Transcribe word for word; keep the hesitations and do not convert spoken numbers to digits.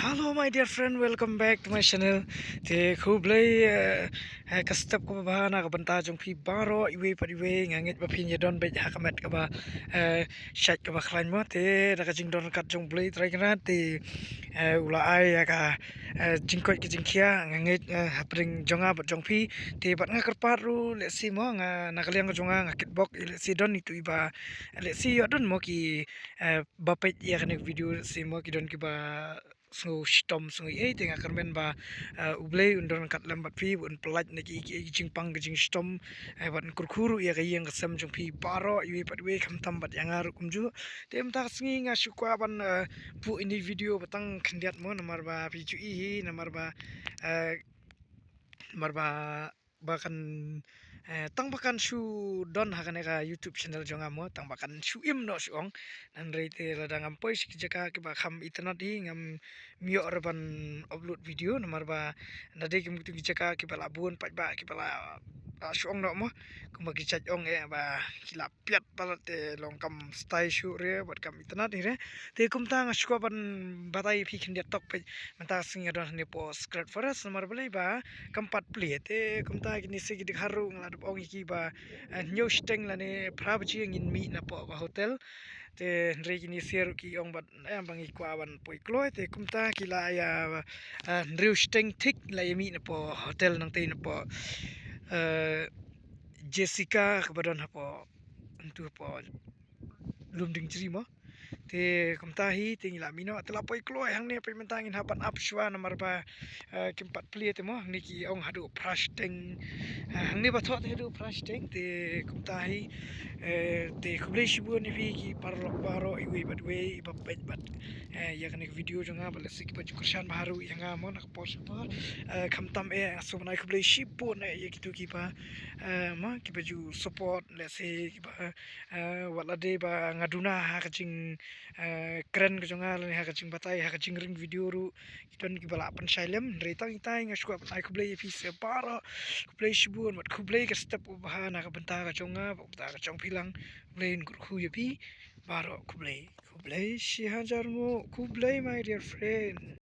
Hello my dear friend, welcome back to my channel. Te khublei, eh, eh, ka step kaba bha na ka bynta jong phi baroh iwei pat iwei. Nga ngeit ba phin ïa don beit ha ka met kaba, eh, shait kaba khlaiñ mo. Te da ka jingdon kat jong Blei Trai Kynrad te, eh, u la ai ïa ka, eh, jingkoit ka jingkhia, nga ngeit, eh, hapdeng jong nga bad jong phi. Te bad nga kyrpad ruh lehse mo, nga na ka liang ka jong nga nga kitbok, lehse don itu iba, lehse ïoh don mo ki, eh, ba peit ïa kane ka video, lehse mo ki don kiba sngew shitom sngew ei, te nga kyrmen ba, eh, U Blei un don ryngkat lem bad phi, un pyllait na ki, ki, ki jingpang ki jingshitom, eh, bad un kyrkhu ruh ïa ka ïing ka sem jong phi baroh iwei pat iwei, khamtam bad ïa nga ruh kumjuh. Te mynta ka sngi nga shu kwah ban, eh, buh ïa kane ka video ba tang khyndiat mo, namar ba phi ju i hi, namar ba, eh, namar ba ba kan, eh, tang ba kan shu don ha kane ka YouTube channel jong nga mo, tang ba kan shu im noh shu ong. Hynrei te lada ngam poi sha ki jaka kiba kham itynnad hi, ngam ïoh ruh ban upload video, namar ba na dei ki mut ki jaka kiba la bun paidbah kiba la, la shu ong noh mo, kumba ki jait ong eh ba ki la piat palat te long kam stai shuh re bad kam itynnad hi re. Te kumta nga shu kwah ban batai ïa phi khyndiat tok peit, mynta ka sngi nga don hangne hapoh Secret Forest, namar balei ba kam pat plie. Te kumta kine sha ki dkhar ruh nga la dep ong ïa ki ba, eh, hynñiew shiteng lane phra baje ngin mih napoh ka hotel. Te hynrei kine sha ruh ki ong bad, eh, ba ngi kwah ban poi kloi. Te kumta ki la ïa, eh, hynriew shiteng thik la ïa mih napoh hotel nangtei napoh, eh, Jessica kaba don hapoh, hangtu hapoh Lumdiengjri mo. Te kumta hi te ngi la mih noh, te la poi kloi hangne, peit mynta ngin hap ban ap shuwa namar ba, eh, kim pat plie te mo, hangne ki ong haduh phra shiteng, eh, hangne ba thoh te haduh phra shiteng, te kumta hi, eh, te khublei shibun ïa phi ki paralok baroh iwei bad iwei ba peit bad, eh, ïa kane ka video jong nga, bad lehse kiba ju kyrshan bha ruh ïa nga mo na ka por sha ka por, eh, khamtam eh, nga sngewbha ban ai khublei shibun eh ïa kito kiba, eh, mo kiba ju support, lehse kiba, eh, wat la dei ba nga duna ha ka jing, eh, kren ka jong nga lane ha ka jingbatai, ha ka jingring video ruh ki don kiba la pynshai lem, hynrei tang itai nga shu kwah ban ai khublei ïa phi sa baroh, khublei shibun bad khublei ka step uba bha na ka bynta ka jong nga bad ka bynta ka jong phi lang. Khublei, un kyrkhu ïa phi baroh, khublei, khublei shihajar nguh, khublei my dear friend.